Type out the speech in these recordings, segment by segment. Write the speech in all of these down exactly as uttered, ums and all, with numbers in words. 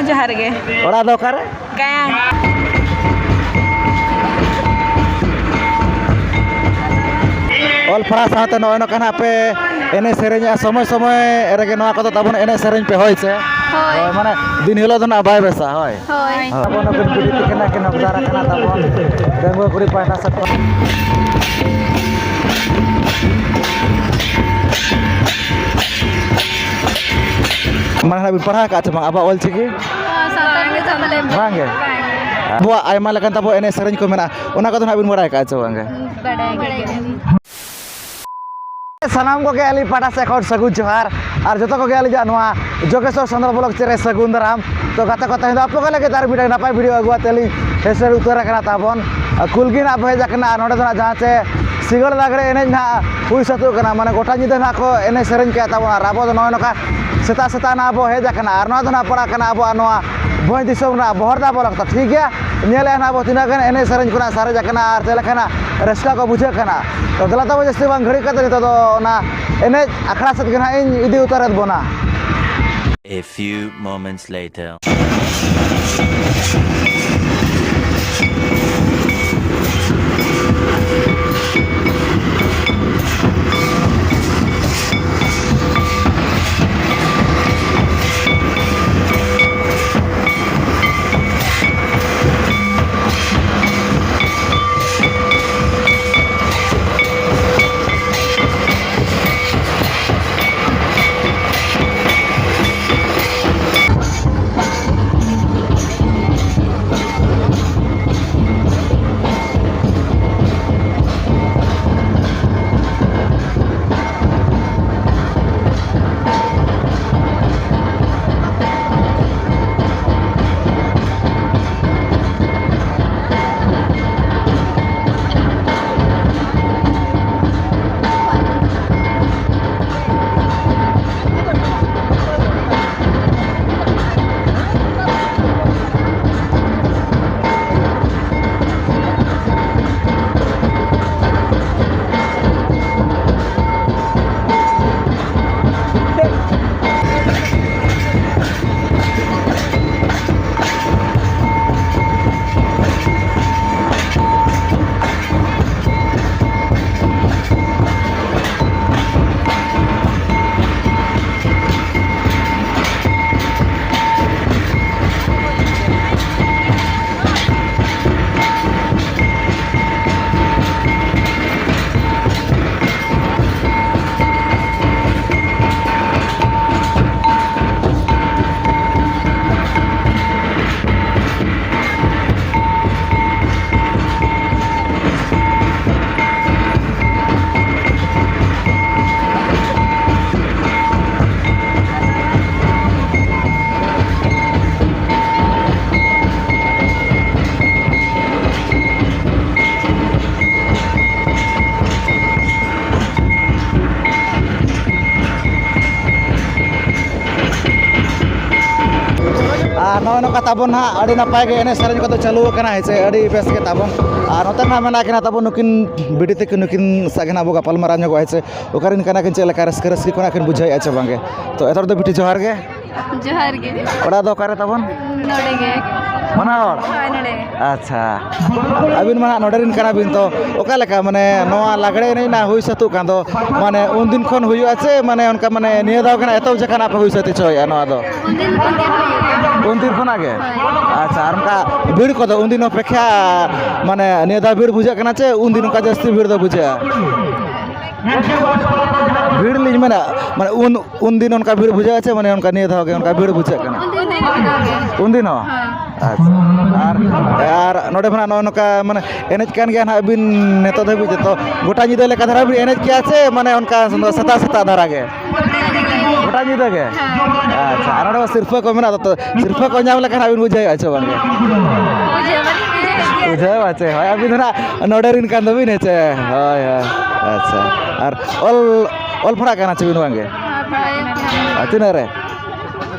ᱡᱚᱦᱟᱨ ᱜᱮ᱾ ᱚᱲᱟᱜ ᱫᱚ ᱚᱠᱟᱨᱮ? ᱜᱟᱭᱟᱱ᱾ ᱚᱞ ᱯᱟᱲᱦᱟᱣ ᱥᱟᱶᱛᱮ ᱱᱚᱜᱼᱚᱭ ᱱᱚᱝᱠᱟ ᱱᱟᱜ ᱯᱮ ᱮᱱᱮᱡ ᱥᱮᱨᱮᱧᱮᱜᱼᱟ, ᱥᱚᱢᱚᱭ ᱥᱚᱢᱚᱭ ᱨᱮᱜᱮ ᱱᱚᱣᱟ ᱠᱚᱫᱚ ᱛᱟᱵᱚᱱ ᱮᱱᱮᱡ ᱥᱮᱨᱮᱧ ᱯᱮ, ᱦᱳᱭ ᱥᱮ? ᱦᱳᱭ᱾ ᱦᱳᱭ, ᱢᱟᱱᱮ ᱫᱤᱱ ᱦᱤᱞᱳᱜ ᱫᱚ ᱱᱟᱜ ᱵᱟᱭ ᱵᱮᱥᱟ, ᱦᱳᱭ᱾ ᱦᱳᱭ᱾ ᱦᱳᱭ᱾ ᱟᱵᱚ ᱱᱩᱠᱤᱱ ᱵᱤᱴᱤ ᱛᱤᱠᱤᱱ ᱱᱟᱜ ᱠᱤᱱ ᱦᱚᱠᱫᱟᱨ ᱟᱠᱟᱱᱟ ᱛᱟᱵᱚᱱ, ᱰᱟᱺᱜᱩᱣᱟᱹ ᱠᱩᱲᱤ ᱯᱟᱦᱴᱟ ᱥᱮᱫ ᱠᱷᱚᱱ᱾ ᱢᱟᱲᱟᱝ ᱨᱮ ᱵᱤᱱ ᱯᱟᱲᱦᱟᱣ ᱟᱠᱟᱫ ᱪᱮ ᱵᱟᱝ ᱟᱵᱚᱣᱟᱜ ᱚᱞ ᱪᱤᱠᱤ? ᱥᱟᱱᱛᱟᱲ ᱛᱮᱫᱚ ᱵᱟᱞᱮ ᱵᱟᱝ ᱜᱮ? ᱵᱟᱝ᱾ ᱟᱵᱚᱣᱟᱜ ᱟᱭᱢᱟ ᱞᱮᱠᱟᱱ ᱛᱟᱵᱚ ᱮᱱᱮᱡ ᱥᱮᱨᱮᱧ ᱠᱚ ᱢᱮᱱᱟᱜᱼᱟ, ᱚᱱᱟ ᱠᱚᱫᱚ ᱱᱟᱜ ᱵᱤᱱ ᱵᱟᱲᱟᱭ ᱟᱠᱟᱫ ᱪᱮ ᱵᱟᱝ ᱜᱮ? ᱵᱟᱲᱟᱭ ᱜᱮ᱾ ᱥᱟᱱᱟᱢ ᱠᱚᱜᱮ ᱟᱹᱞᱤᱧ ᱯᱟᱦᱴᱟ ᱥᱮᱫ ᱠᱷᱚᱱ ᱥᱟᱹᱜᱩᱱ ᱡᱚᱦᱟᱨ, ᱟᱨ ᱡᱚᱛᱚ ᱠᱚᱜᱮ ᱟᱹᱞᱤᱧᱟᱜ ᱱᱚᱣᱟ ᱡᱳᱜᱮᱥᱣᱚᱨ ᱥᱚᱱᱫᱨᱚ ᱵᱞᱚᱜ ᱪᱮᱱᱮᱞ ᱨᱮ ᱥᱟᱹᱜᱩᱱ ᱫᱟᱨᱟᱢ᱾ ᱛᱚ ᱜᱟᱛᱮ ᱠᱚ, ᱛᱮᱦᱮᱧ ᱫᱚ ᱟᱯᱮ ᱠᱚ ᱞᱟᱹᱜᱤᱫ ᱟᱨ ᱢᱤᱫᱴᱟᱝ ᱱᱟᱯᱟᱭ ᱵᱷᱤᱰᱤᱭᱳ ᱟᱹᱜᱩ ᱠᱟᱛᱮ ᱞᱤᱧ ᱦᱮᱡ ᱥᱮᱴᱮᱨ ᱩᱛᱟᱹᱨ ᱟᱠᱟᱱᱟ ᱛᱟᱵᱚᱱ᱾ ᱟᱨ ᱠᱩᱞᱜᱤ ᱱᱟᱜ ᱵᱚ ᱦᱮᱡ ᱟᱠᱟᱱᱟ, ᱟᱨ ᱱᱚᱸᱰᱮ ᱫᱚ ᱱᱟᱜ ᱡᱟᱦᱟᱸ ᱪᱮ ᱥᱤᱸᱜᱟᱹᱲ ᱞᱟᱜᱽᱲᱮ ᱮᱱᱮᱡ ᱱᱟᱜ ᱦᱩᱭ ᱥᱟᱹᱛᱚᱜ ᱠᱟᱱᱟ, ᱢᱟᱱᱮ ᱜᱚᱴᱟ ᱧᱤᱫᱟᱹ ᱱᱟᱜ ᱠᱚ ᱮᱱᱮᱡ ᱥᱮᱨᱮᱧ ᱠᱮᱫ ᱛᱟᱵᱚᱱᱟ᱾ ᱟᱨ ᱟᱵᱚ ᱫᱚ ᱱᱚᱜᱼᱚᱭ ᱱᱚᱝᱠᱟ ᱥᱮᱛᱟᱜ ᱥᱮᱛᱟᱜ ᱱᱟᱜ ᱵᱚ ᱦᱮᱡ ᱟᱠᱟᱱᱟ, ᱟᱨ ᱱᱚᱣᱟ ᱫᱚ ᱱᱟᱜ ᱯᱟᱲᱟᱜ ᱠᱟᱱᱟ ᱟᱵᱚᱣᱟᱜ ᱱᱚᱣᱟ ᱵᱷᱚᱸᱡᱽ ᱫᱤᱥᱚᱢ ᱨᱮᱱᱟᱜ ᱵᱚᱦᱚᱨᱫᱟ ᱵᱞᱚᱠ᱾ ᱛᱚ ᱴᱷᱤᱠ ᱜᱮᱭᱟ, ᱧᱮᱞᱮᱫᱼᱟ ᱱᱟᱜ ᱵᱚ ᱛᱤᱱᱟᱹᱜ ᱜᱟᱱ ᱮᱱᱮᱡ ᱥᱮᱨᱮᱧ ᱠᱷᱚᱱᱟᱜ ᱥᱟᱨᱮᱡ ᱟᱠᱟᱱᱟ ᱟᱨ ᱪᱮᱫ ᱞᱮᱠᱟᱱᱟᱜ ᱨᱟᱹᱥᱠᱟᱹ ᱠᱚ ᱵᱩᱡᱷᱟᱹᱜ ᱠᱟᱱᱟ᱾ ᱛᱚ ᱫᱮᱞᱟ ᱛᱟᱵᱚ ᱡᱟᱹᱥᱛᱤ ᱵᱟᱝ ᱜᱷᱟᱹᱲᱤᱡ ᱠᱟᱛᱮ ᱱᱤᱛᱚᱜ ᱫᱚ ᱚᱱᱟ ᱮᱱᱮᱡ ᱟᱠᱷᱲᱟ ᱥᱮᱫ ᱜᱮ ᱱᱟᱜ ᱤᱧ ᱤᱫᱤ ᱩᱛᱟᱹᱨᱮᱫ ᱵᱚᱱᱟ᱾ A few moments later. ᱟᱨ ᱱᱚᱜᱼᱚᱭ ᱱᱚᱝᱠᱟ ᱛᱟᱵᱚᱱ ᱱᱟᱦᱟᱜ ᱟᱹᱰᱤ ᱱᱟᱯᱟᱭ ᱜᱮ ᱮᱱᱮᱡ ᱥᱮᱨᱮᱧ ᱠᱚᱫᱚ ᱪᱟᱹᱞᱩ ᱟᱠᱟᱱᱟ, ᱦᱮᱸ ᱥᱮ, ᱟᱹᱰᱤ ᱵᱮᱥ ᱜᱮ ᱛᱟᱵᱚᱱ᱾ ᱟᱨ ᱱᱚᱛᱮ ᱱᱟᱦᱟᱜ ᱢᱮᱱᱟᱜ ᱠᱤᱱᱟ ᱛᱟᱵᱚᱱ ᱱᱩᱠᱤᱱ ᱵᱤᱴᱤ ᱛᱟᱹᱠᱤᱱ, ᱱᱩᱠᱤᱱ ᱥᱟᱶ ᱜᱮ ᱱᱟᱦᱟᱜ ᱵᱚ ᱜᱟᱯᱟᱞ ᱢᱟᱨᱟᱣ ᱧᱚᱜᱚᱜᱼᱟ, ᱦᱮᱸ ᱥᱮ, ᱚᱠᱟᱨᱮᱱ ᱠᱟᱱᱟ ᱠᱤᱱ, ᱪᱮᱫ ᱞᱮᱠᱟ ᱨᱟᱹᱥᱠᱟᱹ, ᱨᱟᱹᱥᱠᱟᱹ ᱠᱚ ᱱᱟᱦᱟᱜ ᱠᱤᱱ ᱵᱩᱡᱷᱟᱹᱣᱮᱫᱼᱟ ᱪᱮ ᱵᱟᱝᱜᱮ᱾ ᱛᱚ ᱮᱛᱚᱦᱚᱵ ᱫᱚ ᱵᱤᱴᱤ ᱡᱚᱦᱟᱨ ᱜᱮ᱾ ᱡᱚᱦᱟᱨ ᱜᱮ᱾ ᱚᱲᱟᱜ ᱫᱚ ᱚᱠᱟᱨᱮ ᱛᱟᱵᱚᱱ? ᱱᱚᱰᱮ ᱜᱮ᱾ ᱢᱟᱱᱟᱣ ᱦᱚᱲ? ᱦᱳᱭ, ᱱᱚᱰᱮ ᱜᱮ᱾ ᱟᱪᱪᱷᱟ, ᱟᱹᱵᱤᱱ ᱢᱟ ᱦᱟᱸᱜ ᱱᱚᱰᱮ ᱨᱮᱱ ᱠᱟᱱᱟ ᱵᱤᱱ, ᱛᱚ ᱚᱠᱟ ᱞᱮᱠᱟ ᱢᱟᱱᱮ ᱱᱚᱣᱟ ᱞᱟᱜᱽᱲᱮ ᱮᱱᱮᱡ ᱨᱮᱱᱟᱜ ᱦᱩᱭ ᱥᱟᱹᱛᱚᱜ ᱠᱟᱱ ᱫᱚ, ᱢᱟᱱᱮ ᱩᱱᱫᱤᱱ ᱠᱷᱚᱱ ᱦᱩᱭᱩᱜᱼᱟ ᱪᱮ ᱢᱟᱱᱮ ᱚᱱᱠᱟ ᱢᱟᱱᱮ ᱱᱤᱭᱟᱹ ᱫᱷᱟᱣ ᱜᱮ ᱱᱟᱜ ᱮᱛᱚᱦᱚᱵ ᱡᱚᱠᱷᱟ ᱱᱟᱜ ᱯᱮ ᱦᱩᱭ ᱥᱟᱹᱛ ᱦᱚᱪᱚᱭᱮᱫᱼᱟ ᱱᱚᱣᱟ ᱫᱚ? ᱩᱱᱫᱤᱱ ᱠᱷᱚᱱ ᱜᱮ ᱦᱩᱭᱩᱜᱼᱟ᱾ ᱩᱱᱫᱤᱱ ᱠᱷᱚᱱᱟᱜ ᱜᱮ? ᱦᱳᱭ᱾ ᱟᱪᱪᱷᱟ, ᱟᱨ ᱚᱱᱠᱟ ᱵᱷᱤᱲ ᱠᱚᱫᱚ ᱩᱱᱫᱤᱱ ᱚᱯᱮᱠᱷᱟ ᱢᱟᱱᱮ ᱱᱤᱭᱟᱹ ᱫᱷᱟᱣ ᱵᱷᱤᱲ ᱵᱩᱡᱷᱟᱹᱜ ᱠᱟᱱᱟ ᱪᱮ ᱩᱱᱫᱤᱱ ᱚᱱᱠᱟ ᱡᱟᱹᱥᱛᱤ ᱵᱷᱤᱲ ᱫᱚ ᱵᱩᱡᱷᱟᱹᱜᱼᱟ? ᱵᱷᱤᱲ ᱞᱤᱧ ᱢᱮᱱᱟ, ᱢᱟᱱᱮ ᱩᱱ, ᱩᱱᱫᱤᱱ ᱚᱱᱠᱟ ᱵᱷᱤᱲ ᱵᱩᱡᱷᱟᱹᱜᱼᱟ ᱪᱮ ᱢᱟᱱᱮ ᱚᱱᱠᱟ ᱱᱤᱭᱟᱹ ᱫᱷᱟᱣ ᱜᱮ ᱚᱱᱠᱟ ᱵᱷᱤᱲ ᱵᱩᱡᱷᱟᱹᱜ ᱠᱟᱱᱟ? ᱩᱱᱫᱤᱱ ᱦᱚᱸ ᱚᱱᱠᱟ ᱜᱮ᱾ ᱩᱱᱫᱤᱱ ᱦᱚᱸ? ᱦᱮᱸ᱾ ᱟᱪᱪᱷᱟ᱾ ᱟᱨ, ᱟᱨ ᱱᱚᱰᱮ ᱠᱷᱚᱱᱟᱜ ᱱᱚᱜᱼᱚᱭ ᱱᱚᱝᱠᱟ ᱢᱟᱱᱮ ᱮᱱᱮᱡ ᱠᱟᱱ ᱜᱮᱭᱟ ᱱᱟᱦᱟᱜ ᱵᱤᱱ ᱱᱤᱛᱚᱜ ᱫᱷᱟᱹᱵᱤᱡ ᱡᱚᱛᱚ ᱜᱚᱴᱟ ᱧᱤᱫᱟᱹ ᱞᱮᱠᱟ ᱫᱷᱟᱨᱟ ᱵᱤᱱ ᱮᱱᱮᱡ ᱠᱮᱜᱼᱟ ᱪᱮ ᱢᱟᱱᱮ ᱚᱱᱠᱟ ᱥᱮᱛᱟᱜ ᱥᱮᱛᱟᱜ ᱫᱷᱟᱨᱟ ᱜᱮ? ᱜᱚᱴᱟ ᱧᱤᱫᱟᱹ ᱜᱮ? ᱦᱮᱸ᱾ ᱟᱪᱪᱷᱟ, ᱟᱨ ᱱᱚᱰᱮ ᱢᱟ ᱥᱤᱨᱯᱟᱹ ᱠᱚ ᱢᱮᱱᱟᱜ ᱫᱚ, ᱛᱚ ᱥᱤᱨᱯᱟᱹ ᱠᱚ ᱧᱟᱢ ᱞᱮᱠᱷᱟᱱ ᱦᱟᱸᱜ ᱵᱤᱱ ᱵᱩᱡᱷᱟᱹᱣᱮᱫᱼᱟ ᱪᱮ ᱵᱟᱝ ᱜᱮ? ᱵᱩᱡᱷᱟᱹᱣ ᱢᱟᱞᱤᱧ ᱵᱩᱡᱷᱟᱹᱣᱮᱫ ᱜᱮᱭᱟ᱾ ᱵᱩᱡᱷᱟᱹᱣ ᱟᱪᱮ, ᱦᱳᱭ, ᱟᱹᱵᱤᱱ ᱫᱚ ᱱᱟᱦᱟᱜ ᱱᱚᱰᱮ ᱨᱮᱱ ᱠᱟᱱ ᱫᱚᱵᱤᱱ, ᱦᱮᱸ ᱪᱮ? ᱦᱳᱭ, ᱦᱳᱭ, ᱟᱪᱪᱷᱟ᱾ ᱟᱨ ᱚᱞ, ᱚᱞ ᱯᱟᱲᱦᱟᱜ ᱠᱟᱱᱟ ᱪᱮ ᱵᱤᱱ ᱵᱟᱝ ᱜᱮ? ᱦᱳᱭ, ᱯᱟᱲᱦᱟᱜ ᱠᱟᱱᱟ᱾ ᱟᱨ ᱛᱤᱱᱟᱹᱜ ᱨᱮ?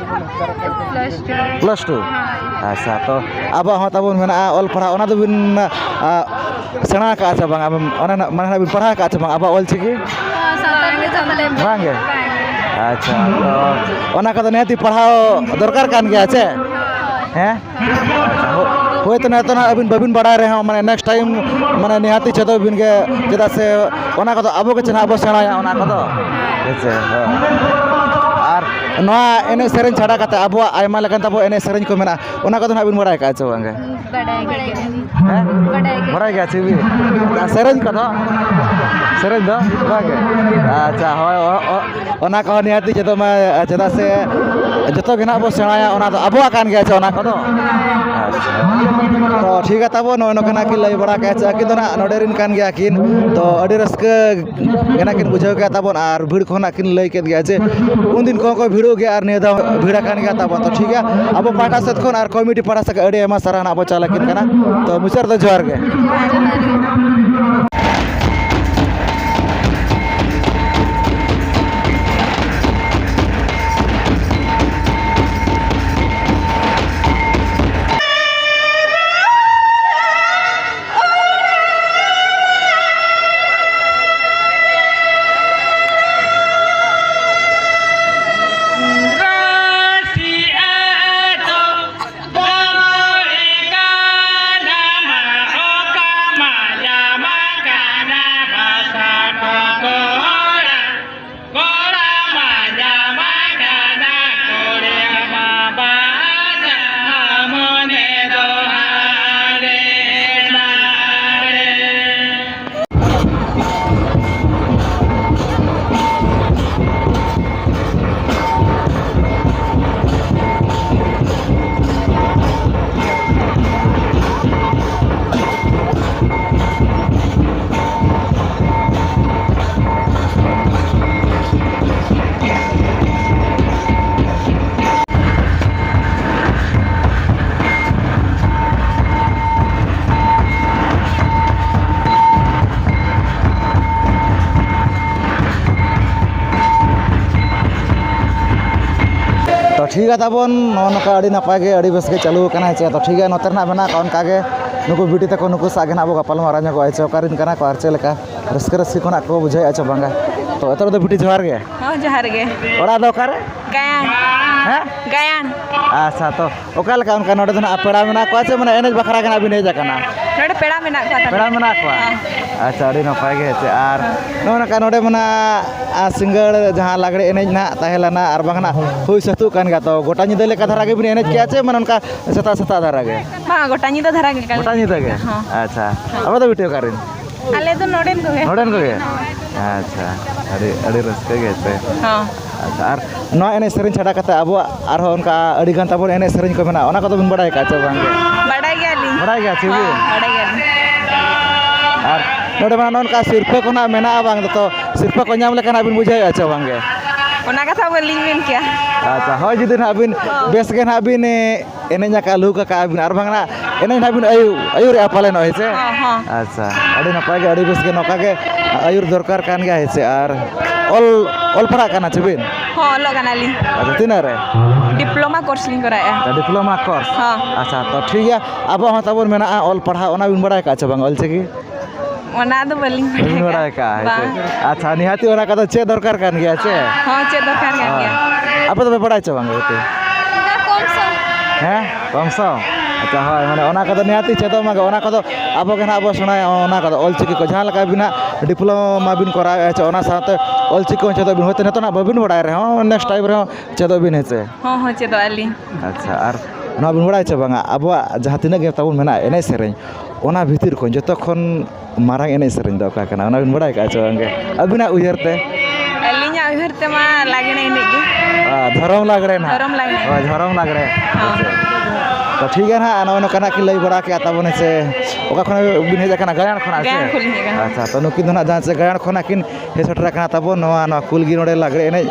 Plus two᱾ Plus two? ᱦᱳᱭ᱾ ᱟᱪᱪᱷᱟ, ᱛᱚ ᱟᱵᱚᱣᱟᱜ ᱦᱚᱸ ᱛᱟᱵᱚᱱ ᱢᱮᱱᱟᱜᱼᱟ ᱚᱞ ᱯᱟᱲᱦᱟᱣ, ᱚᱱᱟ ᱫᱚᱵᱤᱱ, ᱟ, ᱥᱮᱬᱟ ᱟᱠᱟᱫᱼᱟ ᱥᱮ ᱵᱟᱝ? ᱟᱵᱮᱱ ᱚᱱᱟ ᱨᱮᱱᱟᱜ, ᱢᱟᱱᱮ ᱱᱟᱜ ᱵᱤᱱ ᱯᱟᱲᱦᱟᱣ ᱟᱠᱟᱫᱼᱟ ᱥᱮ ᱵᱟᱝ ᱟᱵᱚᱣᱟᱜ ᱚᱞ ᱪᱤᱠᱤ? ᱦᱚᱸ, ᱥᱟᱱᱛᱟᱲᱤ ᱫᱚ ᱵᱟᱞᱮ ᱵᱟᱝ ᱜᱮ? ᱵᱟᱝ ᱜᱮ᱾ ᱟᱪᱪᱷᱟ, ᱛᱚ ᱚᱱᱟ ᱠᱚᱫᱚ ᱱᱤᱦᱟᱹᱛᱤ ᱯᱟᱲᱦᱟᱣ ᱫᱚᱨᱠᱟᱨ ᱠᱟᱱ ᱜᱮᱭᱟ ᱪᱮ? ᱦᱮᱸ? ᱟᱪᱪᱷᱟ, ᱦᱳ-, ᱦᱳᱭᱛᱳ ᱱᱤᱛᱚᱜ ᱱᱟᱜ ᱟᱹᱵᱤᱱ ᱵᱟᱹᱵᱤᱱ ᱵᱟᱲᱟᱭ ᱨᱮᱦᱚᱸ, ᱢᱟᱱᱮ next time ᱢᱟᱱᱮ ᱱᱤᱦᱟᱹᱛᱤ ᱪᱮᱫᱚᱜ ᱵᱤᱱ ᱜᱮ, ᱪᱮᱫᱟᱜ ᱥᱮ ᱚᱱᱟ ᱠᱚᱫᱚ ᱟᱵᱚ ᱜᱮ ᱪᱮ ᱱᱟᱜ ᱵᱚ ᱥᱮᱬᱟᱭᱟ ᱚᱱᱟ ᱠᱚᱫᱚ᱾ ᱦᱮᱸ ᱪᱮ? ᱦᱳᱭ᱾ ᱟᱨ ᱱᱚᱣᱟ ᱮᱱᱮᱡ ᱥᱮᱨᱮᱧ ᱪᱷᱟᱰᱟ ᱠᱟᱛᱮ ᱟᱵᱚᱣᱟᱜ ᱟᱭᱢᱟ ᱞᱮᱠᱟᱱ ᱛᱟᱵᱚ ᱮᱱᱮᱡ ᱥᱮᱨᱮᱧ ᱠᱚ ᱢᱮᱱᱟᱜᱼᱟ, ᱚᱱᱟ ᱠᱚᱫᱚ ᱱᱟᱜ ᱵᱤᱱ ᱵᱟᱲᱟᱭ ᱠᱟᱜᱼᱟ ᱪᱮ ᱵᱟᱝ ᱜᱮ? ᱵᱟᱰᱟᱭ ᱜᱮ᱾ ᱦᱮᱸ? ᱵᱟᱰᱟᱭ ᱜᱮ᱾ ᱵᱟᱲᱟᱭ ᱜᱮᱭᱟ ᱪᱮ ᱵᱤᱱ? ᱟᱨ ᱥᱮᱨᱮᱧ ᱠᱚᱫᱚ? ᱥᱮᱨᱮᱧ ᱫᱚ? ᱵᱟᱝ ᱜᱮ? ᱟᱪᱪᱷᱟ, ᱦᱳᱭ, ᱚ-, ᱚ-, ᱚᱱᱟ ᱠᱚᱦᱚᱸ ᱱᱤᱦᱟᱹᱛᱤ ᱪᱮᱫᱚᱜ ᱢᱟ, ᱪᱮᱫᱟᱜ ᱥᱮ ᱡᱚᱛᱚ ᱜᱮ ᱱᱟᱜ ᱵᱚ ᱥᱮᱬᱟᱭᱟ, ᱚᱱᱟ ᱫᱚ ᱟᱵᱚᱣᱟᱜ ᱠᱟᱱ ᱜᱮᱭᱟ ᱪᱮ ᱚᱱᱟ ᱠᱚᱫᱚ? ᱟᱪᱪᱷᱟ᱾ ᱛᱚ ᱴᱷᱤᱠ ᱜᱮᱭᱟ ᱛᱟᱵᱚ, ᱱᱚᱜᱼᱚᱭ ᱱᱚᱝᱠᱟ ᱱᱟᱜ ᱠᱤᱱ ᱞᱟᱹᱭ ᱵᱟᱲᱟ ᱠᱮᱜᱼᱟ ᱪᱮ ᱟᱹᱠᱤᱱ ᱫᱚ ᱱᱟᱜ ᱱᱚᱰᱮ ᱨᱮᱱ ᱠᱟᱱ ᱜᱮᱭᱟ ᱠᱤᱱ, ᱛᱚ ᱟᱹᱰᱤ ᱨᱟᱹᱥᱠᱟᱹ ᱜᱮ ᱱᱟᱜ ᱠᱤᱱ ᱵᱩᱡᱷᱟᱹᱣ ᱠᱮᱜᱼᱟ ᱛᱟᱵᱚᱱ, ᱟᱨ ᱵᱷᱤᱲ ᱠᱚᱦᱚᱸ ᱱᱟᱜ ᱠᱤᱱ ᱞᱟᱹᱭ ᱠᱮᱫ ᱜᱮᱭᱟ ᱡᱮ ᱩᱱᱫᱤᱱ ᱠᱚᱦᱚᱸ ᱠᱚ ᱵᱷᱤᱲᱚᱜ ᱜᱮᱭᱟ ᱟᱨ ᱱᱤᱭᱟᱹ ᱫᱷᱟᱣ ᱵᱷᱤᱲ ᱟᱠᱟᱱ ᱜᱮᱭᱟ ᱛᱟᱵᱚᱱ᱾ ᱛᱚ ᱴᱷᱤᱠ ᱜᱮᱭᱟ, ᱟᱵᱚ ᱯᱟᱦᱴᱟ ᱥᱮᱫ ᱠᱷᱚᱱ ᱟᱨ ᱠᱚᱢᱤᱴᱤ ᱯᱟᱦᱴᱟ ᱥᱮᱫ ᱠᱷᱚᱱ ᱟᱹᱰᱤ ᱟᱭᱢᱟ ᱥᱟᱨᱦᱟᱣ ᱱᱟᱜ ᱵᱚ ᱪᱟᱞ ᱟᱹᱠᱤᱱ ᱠᱟᱱᱟ᱾ ᱛᱚ ᱢᱩᱪᱟᱹᱫ ᱨᱮᱫᱚ ᱡᱚᱦᱟᱨ ᱜᱮ᱾ ᱴᱷᱤᱠ ᱜᱮᱭᱟ ᱛᱟᱵᱚᱱ, ᱱᱚᱜᱼᱚ ᱱᱚᱝᱠᱟ ᱟᱹᱰᱤ ᱱᱟᱯᱟᱭ ᱜᱮ, ᱟᱹᱰᱤ ᱵᱮᱥ ᱜᱮ ᱪᱟᱹᱞᱩ ᱟᱠᱟᱱᱟ, ᱦᱮᱸ ᱪᱮ? ᱛᱚ ᱴᱷᱤᱠ ᱜᱮᱭᱟ, ᱱᱚᱛᱮ ᱨᱮᱱᱟᱜ ᱢᱮᱱᱟᱜ ᱠᱚᱣᱟ ᱚᱱᱠᱟ ᱜᱮ, ᱱᱩᱠᱩ ᱵᱤᱴᱤ ᱛᱟᱠᱚ, ᱱᱩᱠᱩ ᱥᱟᱶ ᱜᱮ ᱱᱟᱜ ᱵᱚ ᱜᱟᱯᱟᱞ ᱢᱟᱨᱟᱣ ᱧᱚᱜᱚᱜᱼᱟ, ᱦᱮᱸ ᱪᱮ? ᱚᱠᱟᱨᱮᱱ ᱠᱟᱱᱟ ᱠᱚ ᱟᱨ ᱪᱮᱫ ᱞᱮᱠᱟ ᱨᱟᱹᱥᱠᱟᱹ ᱨᱟᱹᱥᱠᱤ ᱠᱷᱚᱱᱟᱜ ᱠᱚ ᱵᱩᱡᱷᱟᱹᱣᱮᱫᱼᱟ ᱪᱮ ᱵᱟᱝᱟ? ᱛᱚ ᱮᱛᱚᱦᱚᱵ ᱫᱚ ᱵᱤᱴᱤ ᱡᱚᱦᱟᱨ ᱜᱮ᱾ ᱦᱚᱸ, ᱡᱚᱦᱟᱨ ᱜᱮ᱾ ᱚᱲᱟᱜ ᱫᱚ ᱚᱠᱟᱨᱮ? ᱜᱟᱭᱟᱱ᱾ ᱦᱮᱸ? ᱜᱟᱭᱟᱱ᱾ ᱟᱪᱪᱷᱟ, ᱛᱚ ᱚᱠᱟ ᱞᱮᱠᱟ ᱚᱱᱠᱟ ᱱᱚᱰᱮ ᱫᱚ ᱱᱟᱜ ᱯᱮᱲᱟ ᱢᱮᱱᱟᱜ ᱠᱚᱣᱟ ᱪᱮ ᱢᱟᱱᱮ ᱮᱱᱮᱡ ᱵᱟᱠᱷᱨᱟ ᱜᱮ ᱱᱟᱜ ᱵᱤᱱ ᱦᱮᱡ ᱟᱠᱟᱱᱟ? ᱱᱚᱰᱮ ᱯᱮᱲᱟ ᱢᱮᱱᱟᱜ ᱠᱚᱣᱟ ᱛᱟᱞᱮ᱾ ᱯᱮᱲᱟ ᱢᱮᱱᱟᱜ ᱠᱚᱣᱟ? ᱦᱮᱸ᱾ ᱟᱪᱪᱷᱟ, ᱟᱹᱰᱤ ᱱᱟᱯᱟᱭ ᱜᱮ᱾ ᱦᱮᱸ ᱪᱮ, ᱟᱨ ᱱᱚᱜᱼᱚ ᱱᱚᱝᱠᱟ ᱱᱚᱰᱮ ᱢᱟ ᱱᱟᱜ, ᱟᱨ ᱥᱤᱸᱜᱟᱹᱲ ᱡᱟᱦᱟᱸ ᱞᱟᱜᱽᱲᱮ ᱮᱱᱮᱡ ᱱᱟᱜ ᱛᱟᱦᱮᱸ ᱞᱮᱱᱟ, ᱟᱨ ᱵᱟᱝ ᱱᱟᱜ ᱦᱩᱭ ᱥᱟᱹᱛᱩᱜ ᱠᱟᱱ ᱜᱮᱭᱟ, ᱛᱚ ᱜᱚᱴᱟ ᱧᱤᱫᱟᱹ ᱞᱮᱠᱟ ᱫᱷᱟᱨᱟ ᱜᱮᱵᱤᱱ ᱮᱱᱮᱡ ᱠᱮᱜᱼᱟ ᱪᱮ ᱢᱟᱱᱮ ᱚᱱᱠᱟ ᱥᱮᱛᱟᱜ ᱥᱮᱛᱟᱜ ᱫᱷᱟᱨᱟ ᱜᱮ? ᱵᱟᱝ, ᱜᱚᱴᱟ ᱧᱤᱫᱟᱹ ᱫᱷᱟᱨᱟ ᱜᱮ᱾ ᱜᱚᱴᱟ ᱧᱤᱫᱟᱹ ᱜᱮ? ᱦᱚᱸ᱾ ᱟᱪᱪᱷᱟ, ᱟᱯᱮ ᱫᱚ ᱵᱤᱴᱤ ᱚᱠᱟᱨᱮᱱ? ᱟᱞᱮ ᱫᱚ ᱱᱚᱰᱮᱱ ᱠᱚᱜᱮ᱾ ᱱᱚᱰᱮᱱ ᱠᱚᱜᱮ? ᱟᱪᱪᱷᱟ, ᱟᱹᱰᱤ, ᱟᱹᱰᱤ ᱨᱟᱹᱥᱠᱟᱹ ᱜᱮ ᱥᱮ? ᱦᱚᱸ᱾ ᱟᱪᱪᱷᱟ, ᱟᱨ ᱱᱚᱣᱟ ᱮᱱᱮᱡ ᱥᱮᱨᱮᱧ ᱪᱷᱟᱰᱟ ᱠᱟᱛᱮ ᱟᱵᱚᱣᱟᱜ ᱟᱨᱦᱚᱸ ᱚᱱᱠᱟ ᱟᱹᱰᱤ ᱜᱟᱱ ᱛᱟᱵᱚᱱ ᱮᱱᱮᱡ ᱥᱮᱨᱮᱧ ᱠᱚ ᱢᱮᱱᱟᱜᱼᱟ, ᱚᱱᱟ ᱠᱚᱫᱚ ᱵᱤᱱ ᱵᱟᱲᱟᱭ ᱟᱠᱟᱫ ᱪᱮ ᱵᱟᱝ ᱜᱮ? ᱵᱟᱰᱟᱭ ᱜᱮᱭᱟᱞᱤᱧ᱾ ᱵᱟᱲᱟᱭ ᱜᱮᱭᱟ ᱪᱮ ᱵᱤᱱ? ᱦᱚᱸ, ᱵᱟᱰᱟᱭ ᱜᱮᱭᱟᱞᱤᱧ᱾ ᱟᱨ ᱱᱚᱰᱮ ᱢᱟ ᱱᱚᱜᱼᱚ ᱱᱚᱝᱠᱟ ᱥᱤᱨᱯᱷᱟᱹ ᱠᱚ ᱱᱟᱜ ᱢᱮᱱᱟᱜᱼᱟ ᱵᱟᱝ ᱫᱚ, ᱛᱚ ᱥᱤᱨᱯᱷᱟᱹ ᱠᱚ ᱧᱟᱢ ᱞᱮᱠᱷᱟᱱ ᱦᱟᱸᱜ ᱵᱤᱱ ᱵᱩᱡᱷᱟᱹᱣᱮᱫᱼᱟ ᱪᱮ ᱵᱟᱝ ᱜᱮ? ᱚᱱᱟ ᱠᱟᱛᱷᱟ ᱵᱟᱹᱞᱤᱧ ᱢᱮᱱ ᱠᱮᱭᱟ᱾ ᱟᱪᱪᱷᱟ, ᱦᱳᱭ, ᱡᱩᱫᱤ ᱱᱟᱜ ᱵᱤᱱ ᱦᱚᱸ᱾ ᱵᱮᱥ ᱜᱮ ᱱᱟᱜ ᱵᱤᱱ, ᱮ, ᱮᱱᱮᱡ ᱟᱠᱟᱫᱼᱟ, ᱞᱩᱦᱩᱠ ᱟᱠᱟᱫᱼᱟ ᱵᱤᱱ, ᱟᱨ ᱵᱟᱝ ᱱᱟᱜ ᱮᱱᱮᱡ ᱱᱟᱜ ᱵᱤᱱ ᱟᱹᱭᱩ-, ᱟᱹᱭᱩᱨᱮᱫᱼᱟ ᱯᱟᱞᱮ ᱱᱚᱜᱼᱚᱭ ᱥᱮ? ᱦᱚᱸ, ᱦᱚᱸ᱾ ᱟᱪᱪᱷᱟ, ᱟᱹᱰᱤ ᱱᱟᱯᱟᱭ ᱜᱮ, ᱟᱹᱰᱤ ᱵᱮᱥ ᱜᱮ, ᱱᱚᱝᱠᱟ ᱜᱮ ᱟᱹᱭᱩᱨ ᱫᱚᱨᱠᱟᱨ ᱠᱟᱱ ᱜᱮᱭᱟ, ᱦᱮᱸ ᱥᱮ? ᱟᱨ ᱚᱞ, ᱚᱞ ᱯᱟᱲᱦᱟᱜ ᱠᱟᱱᱟ ᱪᱮ ᱵᱤᱱ? ᱦᱚᱸ, ᱚᱞᱚᱜ ᱠᱟᱱᱟᱞᱤᱧ᱾ ᱟᱪᱪᱷᱟ, ᱛᱤᱱᱟᱹᱜ ᱨᱮ? ᱰᱤᱯᱞᱳᱢᱟ ᱠᱳᱨᱥ ᱞᱤᱧ ᱠᱚᱨᱟᱣᱮᱫᱼᱟ᱾ ᱟᱪᱪᱷᱟ, ᱰᱤᱯᱞᱳᱢᱟ ᱠᱳᱨᱥ᱾ ᱦᱚᱸ᱾ ᱟᱪᱪᱷᱟ, ᱛᱚ ᱴᱷᱤᱠ ᱜᱮᱭᱟ, ᱟᱵᱚᱣᱟᱜ ᱦᱚᱸ ᱛᱟᱵᱚᱱ ᱢᱮᱱᱟᱜᱼᱟ ᱚᱞ ᱯᱟᱲᱦᱟᱣ, ᱚᱱᱟ ᱵᱤᱱ ᱵᱟᱲᱟᱭ ᱠᱟᱜᱼᱟ ᱪᱮ ᱵᱟᱝ ᱚᱞ ᱪᱤᱠᱤ? ᱚᱱᱟ ᱫᱚ ᱵᱟᱹᱞᱤᱧ ᱵᱟᱹᱵᱤᱱ ᱵᱟᱲᱟᱭ ᱵᱟᱲᱟᱭ ᱠᱟᱜᱼᱟ᱾ ᱠᱟᱜᱼᱟ, ᱦᱮᱸ ᱥᱮ? ᱵᱟᱝ᱾ ᱟᱪᱪᱷᱟ, ᱱᱤᱦᱟᱹᱛᱤ ᱚᱱᱟ ᱠᱚᱫᱚ ᱪᱮᱫ ᱫᱚᱨᱠᱟᱨ ᱠᱟᱱ ᱜᱮᱭᱟ ᱪᱮ? ᱦᱚᱸ, ᱪᱮᱫ ᱫᱚᱨᱠᱟᱨ ᱠᱟᱱ ᱦᱳᱭ᱾ ᱜᱮᱭᱟ᱾ ᱟᱯᱮ ᱫᱚᱯᱮ ᱵᱟᱲᱟᱭ ᱪᱮ ᱵᱟᱝ ᱜᱮ ᱵᱤᱴᱤ? ᱚᱱᱠᱟ ᱠᱚᱢ ᱥᱚᱢ᱾ ᱦᱮᱸ, ᱠᱚᱢ ᱥᱚᱢ? ᱟᱪᱪᱷᱟ, ᱦᱳᱭ, ᱢᱟᱱᱮ ᱚᱱᱟ ᱠᱚᱫᱚ ᱱᱤᱦᱟᱹᱛᱤ ᱪᱮᱫᱚᱜ ᱢᱟ ᱜᱮ, ᱚᱱᱟ ᱠᱚᱫᱚ ᱟᱵᱚ ᱜᱮ ᱱᱟᱦᱟᱜ ᱵᱚ ᱥᱮᱬᱟᱭᱟ, ᱚᱱᱟ ᱠᱚᱫᱚ ᱚᱞ ᱪᱤᱠᱤ ᱠᱚ ᱡᱟᱦᱟᱸ ᱞᱮᱠᱟ ᱵᱤᱱ ᱱᱟᱦᱟᱜ ᱰᱤᱯᱞᱳᱢᱟ ᱵᱤᱱ ᱠᱚᱨᱟᱣᱮᱫᱼᱟ ᱪᱮ, ᱚᱱᱟ ᱥᱟᱶᱛᱮ ᱚᱞ ᱪᱤᱠᱤ ᱦᱚᱸ ᱪᱮᱫᱚᱜ ᱵᱤᱱ, ᱦᱳᱭᱛᱳ ᱱᱤᱛᱚᱜ ᱱᱟᱦᱟᱜ ᱵᱟᱹᱵᱤᱱ ᱵᱟᱲᱟᱭ ᱨᱮᱦᱚᱸ next time ᱨᱮᱦᱚᱸ ᱪᱮᱫᱚᱜ ᱵᱤᱱ, ᱦᱮᱸ ᱥᱮ? ᱦᱚᱸ, ᱦᱚᱸ, ᱪᱮᱫᱚᱜ ᱟᱹᱞᱤᱧ᱾ ᱟᱪᱪᱷᱟ, ᱟᱨ ᱱᱚᱣᱟ ᱵᱤᱱ ᱵᱟᱲᱟᱭᱟ ᱪᱮ ᱵᱟᱝᱟ, ᱟᱵᱚᱣᱟᱜ ᱡᱟᱦᱟᱸ ᱛᱤᱱᱟᱹᱜ ᱜᱮ ᱛᱟᱵᱚᱱ ᱢᱮᱱᱟᱜᱼᱟ ᱮᱱᱮᱡ ᱥᱮᱨᱮᱧ, ᱚᱱᱟ ᱵᱷᱤᱛᱤᱨ ᱠᱷᱚᱱ ᱡᱚᱛᱚ ᱠᱷᱚᱱ ᱢᱟᱨᱟᱝ ᱮᱱᱮᱡ ᱥᱮᱨᱮᱧ ᱫᱚ ᱚᱠᱟ ᱠᱟᱱᱟ? ᱚᱱᱟ ᱵᱤᱱ ᱵᱟᱲᱟᱭ ᱠᱟᱜᱼᱟ ᱪᱮ ᱵᱟᱝ ᱜᱮ? ᱟᱹᱵᱤᱱᱟᱜ ᱩᱭᱦᱟᱹᱨ ᱛᱮ? ᱟᱹᱞᱤᱧᱟᱜ ᱩᱭᱦᱟᱹᱨ ᱛᱮᱢᱟ ᱞᱟᱜᱽᱬᱮ ᱮᱱᱮᱡ ᱜᱮ᱾ ᱟᱨ ᱫᱷᱚᱨᱚᱢ ᱞᱟᱜᱽᱬᱮ ᱱᱟᱦᱟᱜ? ᱫᱷᱚᱨᱚᱢ ᱞᱟᱜᱽᱬᱮ᱾ ᱦᱳᱭ, ᱫᱷᱚᱨᱚᱢ ᱞᱟᱜᱽᱬᱮ᱾ ᱦᱚᱸ᱾ ᱟᱪᱪᱷᱟ᱾ ᱛᱚ, ᱴᱷᱤᱠ ᱜᱮᱭᱟ ᱱᱟᱦᱟᱜ, ᱱᱚᱜᱼᱚᱭ ᱱᱚᱝᱠᱟ ᱱᱟᱦᱟᱜ ᱠᱤᱱ ᱞᱟᱹᱭ ᱵᱟᱲᱟ ᱠᱮᱜᱼᱟ ᱛᱟᱵᱚᱱ, ᱦᱮᱸ ᱥᱮ? ᱚᱠᱟ ᱠᱷᱚᱱ ᱵᱤᱱ ᱦᱮᱡ ᱟᱠᱟᱱᱟ? ᱜᱟᱭᱟᱱ ᱠᱷᱚᱱᱟᱜ ᱥᱮ? ᱜᱟᱭᱟᱱ ᱠᱷᱚᱱ ᱞᱤᱧ ᱦᱮᱡ ᱟᱠᱟᱱᱟ᱾ ᱟᱪᱪᱷᱟ, ᱛᱚ, ᱱᱩᱠᱤᱱ ᱫᱚ ᱱᱟᱦᱟᱜ ᱡᱟᱦᱟᱸ ᱪᱮ ᱜᱟᱭᱟᱱ ᱠᱷᱚᱱᱟᱜ ᱠᱤᱱ ᱦᱮᱡ ᱥᱮᱴᱮᱨ ᱟᱠᱟᱱᱟ ᱛᱟᱵᱚᱱ ᱱᱚᱣᱟ, ᱱᱚᱣᱟ ᱠᱩᱞᱜᱤ ᱱᱚᱰᱮ ᱞᱟᱜᱽᱲᱮ ᱮᱱᱮᱡ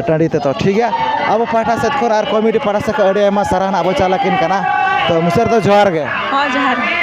ᱴᱟᱺᱰᱤ ᱛᱮ᱾ ᱛᱚ, ᱴᱷᱤᱠ ᱜᱮᱭᱟ, ᱟᱵᱚ ᱯᱟᱦᱴᱟ ᱥᱮᱫ ᱠᱷᱚᱱ ᱟᱨ ᱠᱚᱢᱤᱴᱤ ᱯᱟᱦᱴᱟ ᱥᱮᱫ ᱠᱷᱚᱱ ᱟᱹᱰᱤ ᱟᱭᱢᱟ ᱥᱟᱨᱦᱟᱣ ᱱᱟᱦᱟᱜ ᱵᱚ ᱪᱟᱞ ᱟᱹᱠᱤᱱ ᱠᱟᱱᱟ᱾ ᱛᱚ, ᱢᱩᱪᱟᱹᱫ ᱨᱮᱫᱚ ᱡᱚᱦᱟᱨ ᱜᱮ᱾ ᱦᱚᱸ, ᱡᱚᱦᱟᱨ ᱜᱮ᱾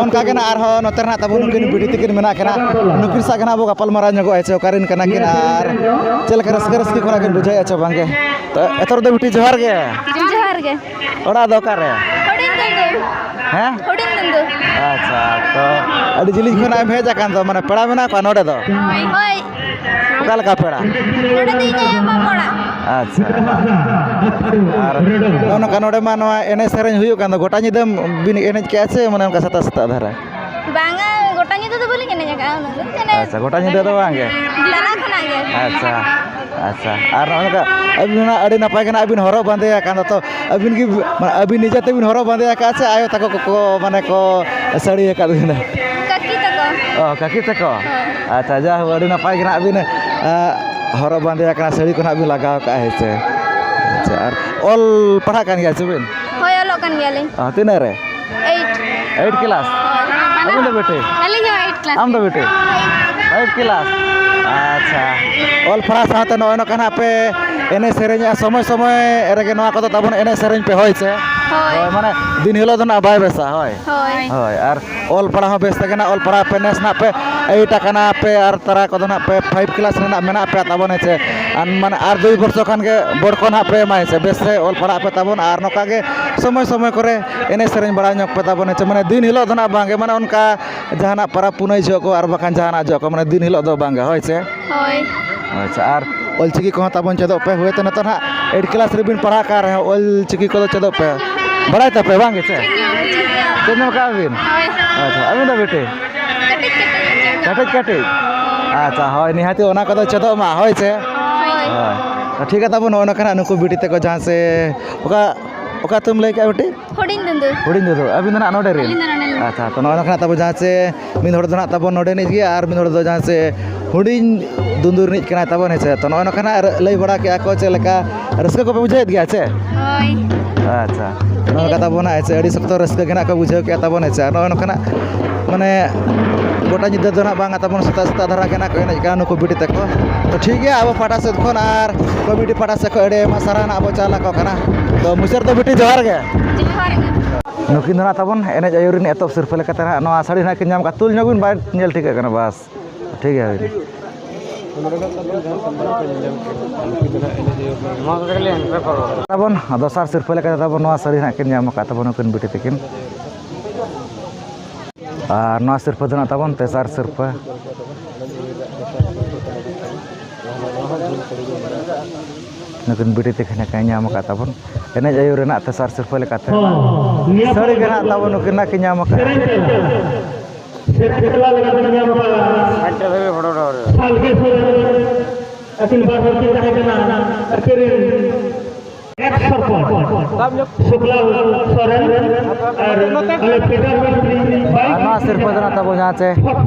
ᱚᱱᱠᱟ ᱜᱮ ᱱᱟᱜ ᱟᱨᱦᱚᱸ ᱱᱚᱛᱮ ᱨᱮ ᱱᱟᱜ ᱛᱟᱵᱚᱱ ᱱᱩᱠᱤᱱ ᱵᱤᱴᱤ ᱛᱟᱹᱠᱤᱱ ᱢᱮᱱᱟᱜ ᱠᱤᱱᱟ, ᱱᱩᱠᱤᱱ ᱥᱟᱶ ᱜᱮ ᱱᱟᱜ ᱵᱚ ᱜᱟᱯᱟᱞ ᱢᱟᱨᱟᱣ ᱧᱚᱜᱚᱜᱼᱟ, ᱪᱮ ᱚᱠᱟ ᱨᱮᱱ ᱠᱟᱱᱟ ᱠᱤᱱ ᱟᱨ ᱪᱮᱫ ᱞᱮᱠᱟ ᱨᱟᱹᱥᱠᱟᱹ ᱨᱟᱹᱥᱠᱤ ᱠᱷᱚᱱᱟᱜ ᱠᱤᱱ ᱵᱩᱡᱷᱟᱹᱣᱮᱫᱼᱟ ᱪᱮ ᱵᱟᱝ ᱜᱮ᱾ ᱛᱚ ᱮᱛᱚᱨ ᱫᱚ ᱵᱤᱴᱤ ᱡᱚᱦᱟᱨ ᱜᱮ᱾ ᱡᱚᱦᱟᱨ ᱜᱮ᱾ ᱚᱲᱟᱜ ᱫᱚ ᱚᱠᱟᱨᱮ? ᱦᱩᱰᱤᱧ ᱫᱩᱸᱫᱩ᱾ ᱦᱮᱸ? ᱦᱩᱰᱤᱧ ᱫᱩᱸᱫᱩ᱾ ᱟᱪᱪᱷᱟ, ᱛᱚ ᱟᱹᱰᱤ ᱡᱤᱞᱤᱧ ᱠᱷᱚᱱᱟᱜ ᱮᱢ ᱦᱮᱡ ᱟᱠᱟᱱ ᱫᱚ, ᱢᱟᱱᱮ ᱯᱮᱲᱟ ᱢᱮᱱᱟᱜ ᱠᱚᱣᱟ ᱱᱚᱰᱮ ᱫᱚ? ᱦᱳᱭ᱾ ᱚᱠᱟ ᱞᱮᱠᱟ ᱯᱮᱲᱟ? ᱱᱚᱰᱮ ᱫᱚ ᱤᱧ ᱟᱭᱳ ᱵᱟᱵᱟ ᱚᱲᱟᱜ᱾ ᱟᱪᱪᱷᱟ᱾ ᱟᱨ ᱱᱚᱜᱼᱚ ᱱᱚᱝᱠᱟ ᱱᱚᱰᱮ ᱢᱟ ᱱᱚᱣᱟ ᱮᱱᱮᱡ ᱥᱮᱨᱮᱧ ᱦᱩᱭᱩᱜ ᱠᱟᱱ ᱫᱚ, ᱜᱚᱴᱟ ᱧᱤᱫᱟᱹ ᱵᱤᱱ ᱮᱱᱮᱡ ᱠᱮᱜᱼᱟ ᱥᱮ ᱢᱟᱱᱮ ᱚᱱᱠᱟ ᱥᱮᱛᱟᱜ ᱥᱮᱛᱟᱜ ᱫᱷᱟᱨᱟ? ᱵᱟᱝᱟ, ᱜᱚᱴᱟ ᱧᱤᱫᱟᱹ ᱫᱚ ᱵᱟᱹᱞᱤᱧ ᱮᱱᱮᱡ ᱟᱠᱟᱫᱼᱟ ᱩᱱᱟᱹᱜ ᱫᱚ᱾ ᱮᱱᱮᱡ ᱟᱪᱪᱷᱟ, ᱜᱚᱴᱟ ᱧᱤᱫᱟᱹ ᱫᱚ ᱵᱟᱝ ᱜᱮ? ᱛᱟᱞᱟ ᱠᱷᱚᱱᱟᱜ ᱜᱮ᱾ ᱟᱪᱪᱷᱟ, ᱟᱪᱪᱷᱟ᱾ ᱟᱨ ᱱᱚᱜᱼᱚ ᱱᱚᱝᱠᱟ ᱟᱹᱵᱤᱱ ᱢᱟ ᱟᱹᱰᱤ ᱱᱟᱯᱟᱭ ᱜᱮ ᱱᱟᱜ ᱵᱤᱱ ᱦᱚᱨᱚᱜ ᱵᱟᱸᱫᱮ ᱟᱠᱟᱱ ᱫᱚ, ᱛᱚ ᱟᱹᱵᱤᱱ ᱜᱮ, ᱢᱟᱱᱮ ᱟᱹᱵᱤᱱ ᱱᱤᱡᱮ ᱛᱮᱵᱤᱱ ᱦᱚᱨᱚᱜ ᱵᱟᱸᱫᱮ ᱟᱠᱟᱫᱼᱟ ᱥᱮ ᱟᱭᱳ ᱛᱟᱠᱚ ᱠᱚᱠᱚ ᱢᱟᱱᱮ ᱠᱚ ᱥᱟᱹᱲᱤ ᱟᱠᱟᱫ ᱵᱤᱱᱟ? ᱠᱟᱹᱠᱤ ᱛᱟᱠᱚ᱾ ᱚ, ᱠᱟᱹᱠᱤ ᱛᱟᱠᱚ? ᱦᱳᱭ᱾ ᱟᱪᱪᱷᱟ, ᱡᱟᱭᱦᱳᱠ, ᱟᱹᱰᱤ ᱱᱟᱯᱟᱭ ᱜᱮ ᱱᱟᱜ ᱵᱤᱱ, ᱟ, ᱦᱚᱨᱚᱜ ᱵᱟᱸᱫᱮ ᱟᱠᱟᱱᱟ, ᱥᱟᱹᱲᱤ ᱠᱚ ᱱᱟᱜ ᱵᱤᱱ ᱞᱟᱜᱟᱣ ᱠᱟᱜᱼᱟ, ᱦᱮᱸ ᱥᱮ? ᱟᱪᱪᱷᱟ, ᱟᱨ ᱚᱞ ᱯᱟᱲᱦᱟᱜ ᱠᱟᱱ ᱜᱮᱭᱟ ᱥᱮ ᱵᱤᱱ? ᱦᱳᱭ, ᱚᱞᱚᱜ ᱠᱟᱱ ᱜᱮᱭᱟᱞᱤᱧ᱾ ᱚ, ᱛᱤᱱᱟᱹᱜ ᱨᱮ? Eight᱾ Eight class? ᱦᱳᱭ᱾ ᱟᱹᱵᱤᱱ ᱫᱚ ᱵᱤᱴᱤ? ᱟᱹᱞᱤᱧ ᱦᱚᱸ eight class᱾ ᱟᱢ ᱫᱚ ᱵᱤᱴᱤ? Five class᱾ ᱟᱪᱪᱷᱟ᱾ ᱚᱞ ᱯᱟᱲᱦᱟᱣ ᱥᱟᱶᱛᱮ ᱱᱚᱜᱼᱚᱭ ᱱᱚᱝᱠᱟ ᱱᱟᱜ ᱯᱮ ᱮᱱᱮᱡ ᱥᱮᱨᱮᱧᱮᱜᱼᱟ, ᱥᱚᱢᱚᱭ ᱥᱚᱢᱚᱭ ᱨᱮᱜᱮ ᱱᱚᱣᱟ ᱠᱚᱫᱚ ᱛᱟᱵᱚᱱ ᱮᱱᱮᱡ ᱥᱮᱨᱮᱧ ᱯᱮ, ᱦᱳᱭ ᱥᱮ? ᱦᱳᱭ᱾ ᱦᱳᱭ, ᱢᱟᱱᱮ ᱫᱤᱱ ᱦᱤᱞᱳᱜ ᱫᱚ ᱱᱟᱜ ᱵᱟᱭ ᱵᱮᱥᱟ, ᱦᱳᱭ᱾ ᱦᱳᱭ᱾ ᱦᱳᱭ, ᱟᱨ ᱚᱞ ᱯᱟᱲᱦᱟᱣ ᱦᱚᱸ ᱵᱮᱥ ᱛᱮᱜᱮ ᱱᱟᱜ ᱚᱞ ᱯᱟᱲᱦᱟᱣ ᱯᱮ, ᱱᱮᱥ ᱱᱟᱜ ᱯᱮ eight ᱟᱠᱟᱱᱟ ᱯᱮ ᱟᱨ ᱛᱟᱨᱟ ᱠᱚᱫᱚ ᱱᱟᱜ ᱯᱮ five class ᱨᱮᱱᱟᱜ ᱢᱮᱱᱟᱜ ᱯᱮᱭᱟ ᱛᱟᱵᱚᱱ, ᱦᱮᱸ ᱥᱮ? ᱟᱨ ᱢᱟᱱᱮ ᱟᱨ ᱫᱩᱭ ᱵᱚᱨᱥᱚ ᱠᱷᱟᱱ ᱜᱮ ᱵᱚᱲᱠᱚ ᱱᱟᱜ ᱯᱮ ᱮᱢᱟ, ᱦᱮᱸ ᱥᱮ? ᱵᱮᱥ ᱛᱮ ᱚᱞ ᱯᱟᱲᱦᱟᱜ ᱯᱮ ᱛᱟᱵᱚᱱ ᱟᱨ ᱱᱚᱝᱠᱟ ᱜᱮ ᱥᱚᱢᱚᱭ ᱥᱚᱢᱚᱭ ᱠᱚᱨᱮ ᱮᱱᱮᱡ ᱥᱮᱨᱮᱧ ᱵᱟᱲᱟ ᱧᱚᱜ ᱯᱮ ᱛᱟᱵᱚᱱ, ᱦᱮᱸ ᱥᱮ? ᱢᱟᱱᱮ ᱫᱤᱱ ᱦᱤᱞᱳᱜ ᱫᱚ ᱱᱟᱜ ᱵᱟᱝ ᱜᱮ, ᱢᱟᱱᱮ ᱚᱱᱠᱟ ᱡᱟᱦᱟᱱᱟᱜ ᱯᱟᱨᱟᱵᱽ ᱯᱩᱱᱟᱹᱭ ᱡᱚᱦᱚᱜ ᱠᱚ ᱟᱨ ᱵᱟᱠᱷᱟᱱ ᱡᱟᱦᱟᱱᱟᱜ ᱡᱚᱦᱚᱜ ᱠᱚ, ᱢᱟᱱᱮ ᱫᱤᱱ ᱦᱤᱞᱳᱜ ᱫᱚ ᱵᱟᱝ ᱜᱮ, ᱦᱳᱭ ᱥᱮ? ᱦᱳᱭ᱾ ᱟᱪᱪᱷᱟ, ᱟᱨ ᱚᱞᱪᱤᱠᱤ ᱠᱚᱦᱚᱸ ᱛᱟᱵᱚᱱ ᱪᱮᱫᱚᱜ ᱯᱮ᱾ ᱦᱳᱭᱛᱳ ᱱᱤᱛᱚᱜ ᱱᱟᱦᱟᱜ eight class ᱨᱮᱵᱤᱱ ᱯᱟᱲᱦᱟᱜ ᱠᱟᱱ ᱨᱮᱦᱚᱸ, ᱚᱞᱪᱤᱠᱤ ᱠᱚᱫᱚ ᱪᱮᱫᱚᱜ ᱯᱮ᱾ ᱵᱟᱲᱟᱭ ᱛᱟᱯᱮ ᱵᱟᱝ ᱜᱮ ᱪᱮ? ᱪᱮᱫ ᱧᱚᱜ ᱠᱟᱜ ᱵᱤᱱ? ᱦᱳᱭ᱾ ᱟᱪᱪᱷᱟ, ᱟᱹᱵᱤᱱ ᱫᱚ ᱵᱤᱴᱤ? ᱠᱟᱹᱴᱤᱡ ᱠᱟᱹᱴᱤᱡ᱾ ᱠᱟᱹᱴᱤᱡ ᱠᱟᱹᱴᱤᱡ? ᱟᱪᱪᱷᱟ, ᱦᱳᱭ, ᱱᱤᱦᱟᱹᱛᱤ ᱚᱱᱟ ᱠᱚᱫᱚ ᱪᱮᱫᱚᱜ ᱢᱟ, ᱦᱳᱭ ᱪᱮ? ᱦᱳᱭ᱾ ᱦᱳᱭ᱾ ᱴᱷᱤᱠ ᱜᱮᱭᱟ, ᱛᱟᱵᱚᱱ ᱱᱚᱜᱼᱚᱭ ᱱᱚᱝᱠᱟ ᱱᱟᱜ ᱱᱩᱠᱩ ᱵᱤᱴᱤ ᱛᱟᱠᱚ ᱡᱟᱦᱟᱸ ᱥᱮ, ᱚᱠᱟ, ᱚᱠᱟ ᱟᱹᱛᱩᱢ ᱞᱟᱹᱭ ᱠᱮᱜᱼᱟ ᱵᱤᱴᱤ? ᱦᱩᱰᱤᱧ ᱫᱩᱸᱫᱩ᱾ ᱦᱩᱰᱤᱧ ᱫᱩᱸᱫᱩ, ᱟᱹᱵᱤᱱ ᱫᱚ ᱱᱟᱜ ᱱᱚᱰᱮ ᱨᱮᱱ? ᱟᱹᱞᱤᱧ ᱫᱚ ᱱᱚᱰᱮ ᱞᱤᱧ᱾ ᱟᱪᱪᱷᱟ, ᱛᱚ ᱱᱚᱜᱼᱚᱭ ᱱᱚᱝᱠᱟ ᱱᱟᱜ ᱛᱟᱵᱚ ᱡᱟᱦᱟᱸ ᱥᱮ ᱢᱤᱫ ᱦᱚᱲ ᱫᱚ ᱱᱟᱜ ᱛᱟᱵᱚᱱ ᱱᱚᱰᱮ ᱨᱤᱱᱤᱡ ᱜᱮ ᱟᱨ ᱢᱤᱫ ᱦᱚᱲ ᱫᱚ ᱡᱟᱦᱟᱸ ᱥᱮ ᱦᱩᱰᱤᱧ ᱫᱩᱸᱫᱩ ᱨᱤᱱᱤᱡ ᱠᱟᱱᱟᱭ ᱛᱟᱵᱚᱱ, ᱦᱮᱸ ᱥᱮ? ᱛᱚ ᱱᱚᱜᱼᱚᱭ ᱱᱚᱝᱠᱟ ᱱᱟᱜ ᱞᱟᱹᱭ ᱵᱟᱲᱟ ᱠᱮᱜᱼᱟ ᱠᱚ, ᱪᱮᱫ ᱞᱮᱠᱟ ᱨᱟᱹᱥᱠᱟᱹ ᱠᱚᱯᱮ ᱵᱩᱡᱷᱟᱹᱣᱮᱫ ᱜᱮᱭᱟ ᱪᱮ? ᱦᱳᱭ᱾ ᱟᱪᱪᱷᱟ, ᱱᱚᱜᱼᱚ ᱱᱚᱝᱠᱟ ᱛᱟᱵᱚᱱ ᱦᱟᱸᱜ, ᱦᱮᱸ ᱥᱮ? ᱟᱹᱰᱤ ᱥᱚᱠᱛᱚ ᱨᱟᱹᱥᱠᱟᱹ ᱜᱮ ᱱᱟᱜ ᱠᱚ ᱵᱩᱡᱷᱟᱹᱣ ᱠᱮᱜᱼᱟ ᱛᱟᱵᱚᱱ, ᱦᱮᱸ ᱥᱮ? ᱟᱨ ᱱᱚᱜᱼᱚᱭ ᱱᱚᱝᱠᱟ ᱱᱟᱜ ᱢᱟᱱᱮ ᱜᱚᱴᱟ ᱧᱤᱫᱟᱹ ᱫᱚ ᱱᱟᱜ ᱵᱟᱝᱟ ᱛᱟᱵᱚᱱ, ᱥᱮᱛᱟᱜ ᱥᱮᱛᱟᱜ ᱫᱷᱟᱨᱟ ᱜᱮ ᱱᱟᱜ ᱠᱚ ᱮᱱᱮᱡ ᱠᱟᱱᱟ ᱱᱩᱠᱩ ᱵᱤᱴᱤ ᱛᱟᱠᱚ᱾ ᱛᱚ ᱴᱷᱤᱠ ᱜᱮᱭᱟ, ᱟᱵᱚ ᱯᱟᱦᱴᱟ ᱥᱮᱫ ᱠᱷᱚᱱ ᱟᱨ ᱠᱚᱢᱤᱴᱤ ᱯᱟᱦᱴᱟ ᱥᱮᱫ ᱠᱷᱚᱱ ᱟᱹᱰᱤ ᱟᱭᱢᱟ ᱥᱟᱨᱦᱟᱣ ᱱᱟᱜ ᱵᱚ ᱪᱟᱞ ᱟᱠᱚ ᱠᱟᱱᱟ᱾ ᱛᱚ ᱢᱩᱪᱟᱹᱫ ᱨᱮᱫᱚ ᱵᱤᱴᱤ ᱡᱚᱦᱟᱨ ᱜᱮ᱾ ᱡᱚᱦᱟᱨ ᱜᱮ᱾ ᱱᱩᱠᱤᱱ ᱫᱚ ᱱᱟᱜ ᱛᱟᱵᱚᱱ ᱮᱱᱮᱡ ᱟᱹᱭᱩᱨ ᱨᱤᱱ ᱮᱛᱚᱦᱚᱵ ᱥᱤᱨᱯᱟᱹ ᱞᱮᱠᱟᱛᱮ ᱱᱟᱜ ᱱᱚᱣᱟ ᱥᱟᱹᱲᱤ ᱱᱟᱜ ᱠᱤᱱ ᱧᱟᱢ ᱠᱟᱜᱼᱟ᱾ ᱛᱩᱞ ᱧᱚᱜ ᱵᱤᱱ, ᱵᱟᱭ ᱧᱮᱞ ᱴᱷᱤᱠᱟᱹᱜ ᱠᱟᱱᱟ᱾ ᱵᱟᱥ, ᱴᱷᱤᱠ ᱜᱮᱭᱟ, ᱦᱩᱭ ᱮᱱᱟ᱾ ᱛᱟᱵᱚᱱ ᱫᱚᱥᱟᱨ ᱥᱤᱨᱯᱟᱹ ᱞᱮᱠᱟᱛᱮ ᱛᱟᱵᱚᱱ ᱱᱚᱣᱟ ᱥᱟᱹᱲᱤ ᱱᱟᱜ ᱠᱤᱱ ᱧᱟᱢ ᱟᱠᱟᱫ ᱛᱟᱵᱚᱱ ᱱᱩᱠᱤᱱ ᱵᱤᱴᱤ ᱛᱟᱹᱠᱤᱱ᱾ ᱟᱨ ᱱᱚᱣᱟ ᱥᱤᱨᱯᱟᱹ ᱫᱚ ᱱᱟᱜ ᱛᱟᱵᱚᱱ ᱛᱮᱥᱟᱨ ᱥᱤᱨᱯᱟᱹ᱾ ᱱᱩᱠᱤᱱ ᱵᱤᱴᱤ ᱛᱟᱹᱠᱤᱱ ᱠᱤᱱ ᱧᱟᱢ ᱟᱠᱟᱫ ᱛᱟᱵᱚᱱ ᱮᱱᱮᱡ ᱟᱹᱭᱩᱨ ᱨᱮᱱᱟᱜ ᱛᱮᱥᱟᱨ ᱥᱤᱨᱯᱟᱹ ᱞᱮᱠᱟᱛᱮ᱾ ᱥᱟᱹᱲᱤ ᱜᱮ ᱱᱟᱜ ᱛᱟᱵᱚᱱ ᱱᱩᱠᱤᱱ ᱱᱟᱜ ᱠᱤᱱ ᱧᱟᱢ ᱟᱠᱟᱫᱼᱟ᱾ ᱥᱮᱨᱮᱧ ᱛᱮᱞᱟ ᱞᱮᱠᱟᱛᱮ ᱧᱟᱢ ᱟᱠᱟᱫᱼᱟ᱾ ᱥᱟᱞᱠᱷᱮ ᱥᱚᱨᱮᱱ, ᱟᱹᱠᱤᱱ ᱵᱟᱨ ᱦᱚᱲ ᱠᱤᱱ ᱛᱟᱦᱮᱸ ᱠᱟᱱᱟ ᱟᱹᱠᱤᱱ ᱨᱮᱱ ᱮᱠᱥ ᱥᱚᱨᱯᱚᱧᱪ ᱥᱩᱠᱞᱟᱞ ᱥᱚᱨᱮᱱ ᱟᱨ ᱟᱞᱮ ᱯᱤᱴᱟᱨ ᱢᱤᱥᱛᱨᱤ ᱵᱟᱭ ᱟᱨ ᱱᱚᱣᱟ ᱥᱤᱨᱯᱟᱹ ᱫᱚ ᱱᱟᱜ ᱛᱟᱵᱚ ᱡᱟᱦᱟᱸ ᱪᱮ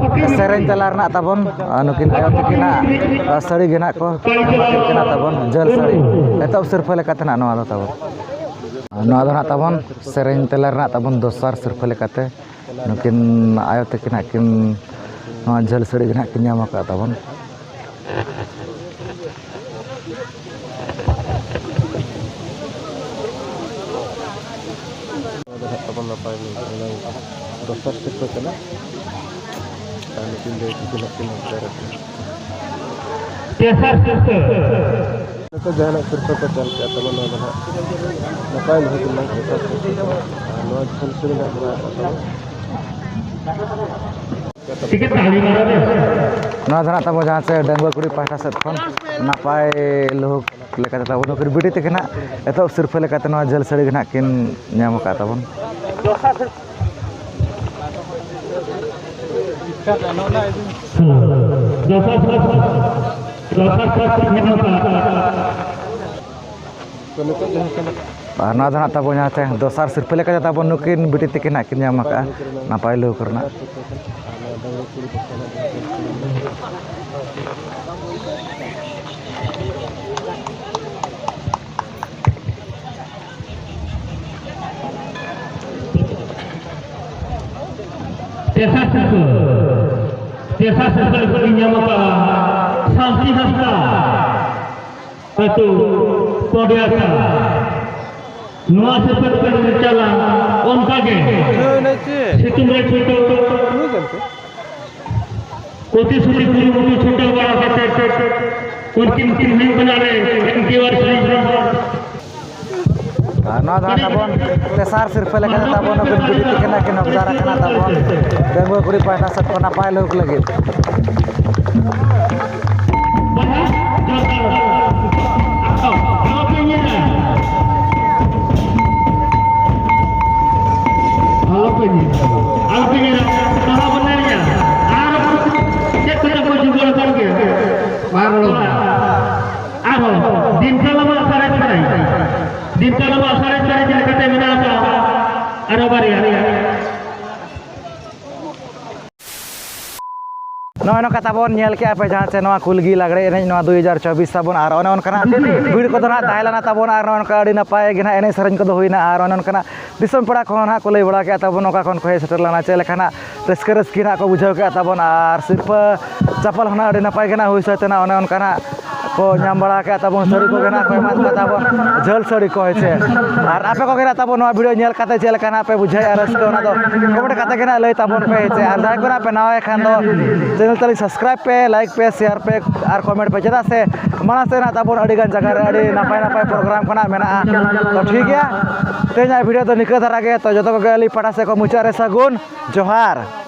ᱥᱮᱨᱮᱧ ᱛᱟᱞᱟ ᱨᱮᱱᱟᱜ ᱛᱟᱵᱚᱱ, ᱟᱨ ᱱᱩᱠᱤᱱ ᱟᱭᱳ ᱛᱟᱹᱠᱤᱱᱟᱜ ᱥᱟᱹᱲᱤ ᱜᱮ ᱱᱟᱜ ᱠᱚ ᱮᱢᱟ ᱠᱤᱱ ᱠᱟᱱᱟ ᱛᱟᱵᱚᱱ, ᱡᱷᱟᱹᱞ ᱥᱟᱹᱲᱤ᱾ ᱮᱛᱚᱦᱚᱵ ᱥᱤᱨᱯᱟᱹ ᱞᱮᱠᱟᱛᱮ ᱱᱟᱜ ᱱᱚᱣᱟ ᱫᱚ ᱛᱟᱵᱚᱱ, ᱱᱚᱣᱟ ᱫᱚ ᱱᱟᱜ ᱛᱟᱵᱚᱱ ᱥᱮᱨᱮᱧ ᱛᱟᱞᱟ ᱨᱮᱱᱟᱜ ᱛᱟᱵᱚᱱ ᱫᱚᱥᱟᱨ ᱥᱤᱨᱯᱟᱹ ᱞᱮᱠᱟᱛᱮ ᱱᱩᱠᱤᱱ ᱟᱭᱳ ᱛᱟᱹᱠᱤᱱ ᱦᱟᱸᱜ ᱠᱤᱱ ᱱᱚᱣᱟ ᱡᱷᱟᱹᱞ ᱥᱟᱹᱲᱤ ᱜᱮ ᱱᱟᱜ ᱠᱤᱱ ᱧᱟᱢ ᱟᱠᱟᱫ ᱛᱟᱵᱚᱱ᱾ ᱱᱚᱣᱟ ᱫᱚ ᱱᱟᱜ ᱛᱟᱵᱚᱱ ᱱᱟᱯᱟᱭ ᱫᱚᱥᱟᱨ ᱥᱤᱨᱯᱟᱹ ᱠᱟᱱᱟ᱾ ᱟᱨ ᱱᱩᱠᱤᱱ ᱫᱚ ᱱᱩᱠᱤᱱ ᱦᱟᱸᱜ ᱠᱤᱱ ᱟᱨ ᱛᱮᱥᱟᱨ ᱥᱤᱨᱯᱟᱹ᱾ ᱱᱩᱠᱩ ᱡᱟᱦᱟᱱᱟᱜ ᱥᱤᱨᱯᱟᱹ ᱠᱚ ᱪᱟᱞ ᱠᱮᱜᱼᱟ ᱛᱟᱵᱚᱱ, ᱱᱚᱣᱟ ᱫᱚ ᱱᱟᱜ ᱱᱟᱯᱟᱭ ᱞᱩᱦᱩᱠ ᱨᱮᱱᱟᱜ ᱛᱮᱥᱟᱨ ᱥᱤᱨᱯᱟᱹ ᱠᱟᱱᱟ᱾ ᱟᱨ ᱱᱚᱣᱟ ᱡᱷᱟᱹᱞ ᱥᱟᱹᱲᱤ ᱱᱟᱜ ᱱᱚᱣᱟ ᱠᱚ ᱛᱟᱵᱚᱱ᱾ ᱴᱤᱠᱤᱴ ᱛᱟᱦᱮᱸ ᱞᱮᱱᱟ᱾ ᱱᱚᱣᱟ ᱫᱚ ᱱᱟᱜ ᱛᱟᱵᱚ ᱡᱟᱦᱟᱸ ᱪᱮ ᱰᱟᱺᱜᱩᱣᱟᱹ ᱠᱩᱲᱤ ᱯᱟᱦᱴᱟ ᱥᱮᱫ ᱠᱷᱚᱱ ᱱᱟᱯᱟᱭ ᱞᱩᱦᱩᱠ ᱞᱮᱠᱟᱛᱮ ᱛᱟᱵᱚ ᱱᱩᱠᱤᱱ ᱵᱤᱴᱤ ᱛᱟᱹᱠᱤᱱ ᱦᱟᱸᱜ ᱮᱛᱚᱦᱚᱵ ᱥᱤᱨᱯᱟᱹ ᱞᱮᱠᱟᱛᱮ ᱱᱚᱣᱟ ᱡᱷᱟᱹᱞ ᱥᱟᱹᱲᱤ ᱜᱮ ᱱᱟᱜ ᱠᱤᱱ ᱧᱟᱢ ᱟᱠᱟᱫ ᱛᱟᱵᱚᱱ᱾ ᱫᱚᱥᱟᱨ ᱥᱤᱨᱯᱟᱹ ᱧᱟᱢ ᱟᱠᱟᱫ᱾ ᱟᱨ ᱱᱚᱣᱟ ᱫᱚ ᱱᱟᱜ ᱛᱟᱵᱚ ᱡᱟᱦᱟᱸ ᱛᱮ ᱫᱚᱥᱟᱨ ᱥᱤᱨᱯᱟᱹ ᱞᱮᱠᱟᱛᱮ ᱛᱟᱵᱚ ᱱᱩᱠᱤᱱ ᱵᱤᱴᱤ ᱛᱟᱹᱠᱤᱱ ᱦᱟᱸᱜ ᱠᱤᱱ ᱧᱟᱢ ᱟᱠᱟᱫᱼᱟ ᱱᱟᱯᱟᱭ ᱞᱩᱦᱩᱠ ᱨᱮᱱᱟᱜ᱾ ᱛᱮᱥᱟᱨ ᱥᱤᱨᱯᱟᱹ, ᱛᱮᱥᱟᱨ ᱥᱤᱨᱯᱟᱹ ᱞᱟᱹᱜᱤᱫ ᱤᱧ ᱧᱟᱢ ᱟᱠᱟᱫᱼᱟ ᱥᱟᱱᱛᱤ ᱦᱟᱸᱥᱫᱟ, ᱟᱹᱛᱩ ᱯᱚᱸᱰᱮᱭᱟᱥᱟ᱾ ᱱᱚᱣᱟ ᱥᱮᱫ ᱯᱮ ᱪᱟᱞᱟᱜ, ᱚᱱᱠᱟ ᱜᱮ ᱥᱤᱛᱩᱝ ᱨᱮ ᱪᱷᱩᱴᱟᱹᱣ, ᱯᱨᱚᱛᱤᱥᱨᱩᱛᱤ ᱠᱩᱨᱩᱢᱩᱴᱩ ᱪᱷᱩᱴᱟᱹᱣ ᱵᱟᱲᱟ ᱠᱟᱛᱮ ᱩᱱᱠᱤᱱ ᱠᱤᱱ ᱦᱩᱭᱩᱜ ᱠᱟᱱᱟ ᱞᱮ ᱮᱢ ᱠᱤᱭᱩ ᱟᱨ ᱥᱩᱨᱮᱥ ᱦᱮᱢᱵᱨᱚᱢ᱾ ᱟᱨ ᱱᱚᱣᱟ ᱫᱚ ᱦᱟᱸᱜ ᱛᱟᱵᱚᱱ ᱛᱮᱥᱟᱨ ᱥᱤᱨᱯᱟᱹ ᱞᱮᱠᱟᱛᱮ ᱛᱟᱵᱚᱱ ᱱᱩᱠᱤᱱ ᱵᱤᱴᱤ ᱛᱤᱠᱤᱱ ᱟᱹᱠᱤᱱ ᱚᱵᱡᱟᱨ ᱟᱠᱟᱱᱟ ᱛᱟᱵᱚᱱ ᱰᱟᱺᱜᱩᱣᱟᱹ ᱠᱩᱲᱤ ᱯᱟᱦᱴᱟ ᱥᱮᱫ ᱠᱷᱚᱱ ᱱᱟᱯᱟᱭ ᱞᱩᱠ ᱞᱟᱹᱜᱤᱫ᱾ ᱟᱞᱚᱯᱮ ᱧᱮᱞᱟ, ᱟᱞᱚᱯᱮ ᱧᱮᱞᱟ, ᱟᱞᱚᱯᱮ ᱧᱮᱞᱟ᱾ ᱟᱨ ᱪᱮᱫ ᱠᱚᱪᱚ ᱠᱚ ᱡᱩᱜᱟᱹᱲ ᱟᱠᱟᱫ ᱜᱮᱭᱟ᱾ ᱵᱟᱨ ᱦᱚᱲ᱾ ᱟᱨᱦᱚᱸ ᱫᱤᱱ ᱠᱟᱞᱚᱢᱟᱜ ᱥᱟᱨᱮᱡ ᱥᱟᱨᱮᱡ, ᱫᱤᱱ ᱠᱟᱞᱚᱢᱟᱜ ᱥᱟᱨᱮᱡ ᱥᱟᱨᱮᱡ ᱞᱮᱠᱟᱛᱮ ᱢᱮᱱᱟᱜ ᱟᱠᱟᱫ ᱟᱨᱦᱚᱸ ᱵᱟᱨᱭᱟ᱾ ᱱᱚᱜᱼᱚᱭ ᱱᱚᱝᱠᱟ ᱛᱟᱵᱚᱱ ᱧᱮᱞ ᱠᱮᱜᱼᱟ ᱯᱮ, ᱡᱟᱦᱟᱸ ᱪᱮ ᱱᱚᱣᱟ ᱠᱩᱞᱜᱤ ᱞᱟᱜᱽᱲᱮ ᱮᱱᱮᱡ ᱱᱚᱣᱟ ᱫᱩᱭ ᱦᱟᱡᱟᱨ ᱪᱚᱵᱵᱤᱥ ᱛᱟᱵᱚᱱ, ᱟᱨ ᱚᱱᱮ ᱚᱱᱠᱟᱱᱟᱜ ᱵᱷᱤᱲ ᱠᱚᱫᱚ ᱱᱟᱦᱟᱜ ᱛᱟᱦᱮᱸ ᱞᱮᱱᱟ ᱛᱟᱵᱚᱱ, ᱟᱨ ᱱᱚᱜᱼᱚ ᱱᱚᱝᱠᱟ ᱟᱹᱰᱤ ᱱᱟᱯᱟᱭ ᱜᱮ ᱱᱟᱦᱟᱜ ᱮᱱᱮᱡ ᱥᱮᱨᱮᱧ ᱠᱚᱫᱚ ᱦᱩᱭᱱᱟ, ᱟᱨ ᱚᱱᱮ ᱚᱱᱠᱟᱱᱟᱜ ᱫᱤᱥᱚᱢ ᱯᱮᱲᱟ ᱠᱚᱦᱚᱸ ᱱᱟᱦᱟᱜ ᱠᱚ ᱞᱟᱹᱭ ᱵᱟᱲᱟ ᱠᱮᱜᱼᱟ ᱛᱟᱵᱚᱱ, ᱚᱠᱟ ᱠᱷᱚᱱ ᱠᱚ ᱦᱮᱡ ᱥᱮᱴᱮᱨ ᱞᱮᱱᱟ, ᱪᱮᱫ ᱞᱮᱠᱟ ᱱᱟᱦᱟᱜ ᱨᱟᱹᱥᱠᱟᱹ ᱨᱟᱹᱥᱠᱤ ᱱᱟᱦᱟᱜ ᱠᱚ ᱵᱩᱡᱷᱟᱹᱣ ᱠᱮᱜᱼᱟ ᱛᱟᱵᱚᱱ, ᱟᱨ ᱥᱤᱨᱯᱟᱹ ᱪᱟᱯᱟᱞ ᱦᱚᱸ ᱱᱟᱦᱟᱜ ᱟᱹᱰᱤ ᱱᱟᱯᱟᱭ ᱜᱮ ᱱᱟᱦᱟᱜ ᱦᱩᱭ ᱥᱟᱹᱛ ᱮᱱᱟ᱾ ᱚᱱᱮ ᱚᱱᱠᱟ ᱱᱟᱦᱟᱜ ᱠᱚ ᱧᱟᱢ ᱵᱟᱲᱟ ᱠᱮᱜᱼᱟ ᱛᱟᱵᱚᱱ, ᱥᱟᱹᱲᱤ ᱠᱚᱜᱮ ᱱᱟᱦᱟᱜ ᱠᱚ ᱮᱢᱟᱫ ᱠᱚᱣᱟ ᱛᱟᱵᱚᱱ, ᱡᱷᱟᱹᱞ ᱥᱟᱹᱲᱤ ᱠᱚ, ᱦᱮᱸ ᱥᱮ᱾ ᱟᱨ ᱟᱯᱮ ᱠᱚᱜᱮ ᱱᱟᱦᱟᱜ ᱛᱟᱵᱚᱱ ᱱᱚᱣᱟ ᱵᱷᱤᱰᱤᱭᱳ ᱧᱮᱞ ᱠᱟᱛᱮ ᱪᱮᱫ ᱞᱮᱠᱟ ᱱᱟᱦᱟᱜ ᱯᱮ ᱵᱩᱡᱷᱟᱹᱣᱮᱫᱼᱟ ᱨᱟᱹᱥᱠᱟᱹ, ᱚᱱᱟ ᱫᱚ ᱠᱚᱢᱮᱱᱴ ᱠᱟᱛᱮ ᱜᱮ ᱱᱟᱦᱟᱜ ᱞᱟᱹᱭ ᱛᱟᱵᱚᱱ ᱯᱮ, ᱦᱮᱸ ᱥᱮ᱾ ᱟᱨ ᱡᱟᱦᱟᱸᱭ ᱠᱚ ᱱᱟᱦᱟᱜ ᱯᱮ ᱱᱟᱣᱟ ᱠᱷᱟᱱ ᱫᱚ ᱪᱮᱱᱮᱞ ᱛᱟᱹᱞᱤᱧ ᱥᱟᱵᱥᱠᱨᱟᱭᱤᱵᱽ ᱯᱮ, ᱞᱟᱭᱤᱠ ᱯᱮ, ᱥᱮᱭᱟᱨ ᱯᱮ ᱟᱨ ᱠᱚᱢᱮᱱᱴ ᱯᱮ, ᱪᱮᱫᱟᱜ ᱥᱮ ᱢᱟᱲᱟᱝ ᱥᱮᱫ ᱱᱟᱦᱟᱜ ᱛᱟᱵᱚᱱ ᱟᱹᱰᱤ ᱜᱟᱱ ᱡᱟᱭᱜᱟ ᱨᱮ ᱟᱹᱰᱤ ᱱᱟᱯᱟᱭ ᱱᱟᱯᱟᱭ ᱯᱨᱳᱜᱨᱟᱢ ᱠᱚ ᱱᱟᱦᱟᱜ ᱢᱮᱱᱟᱜᱼᱟ᱾ ᱛᱚ ᱴᱷᱤᱠ ᱜᱮᱭᱟ, ᱛᱮᱦᱮᱧᱟᱜ ᱵᱷᱤᱰᱤᱭᱳ ᱫᱚ ᱱᱤᱠᱟᱹ ᱫᱷᱟᱨᱟ ᱜᱮ᱾ ᱛᱚ ᱡᱚᱛᱚ ᱠᱚᱜᱮ ᱟᱹᱞᱤᱧ ᱯᱟᱦᱴᱟ ᱥᱮᱫ ᱠᱷᱚᱱ ᱢᱩᱪᱟᱹᱫ ᱨᱮ ᱥᱟᱹᱜᱩᱱ ᱡᱚᱦᱟᱨ᱾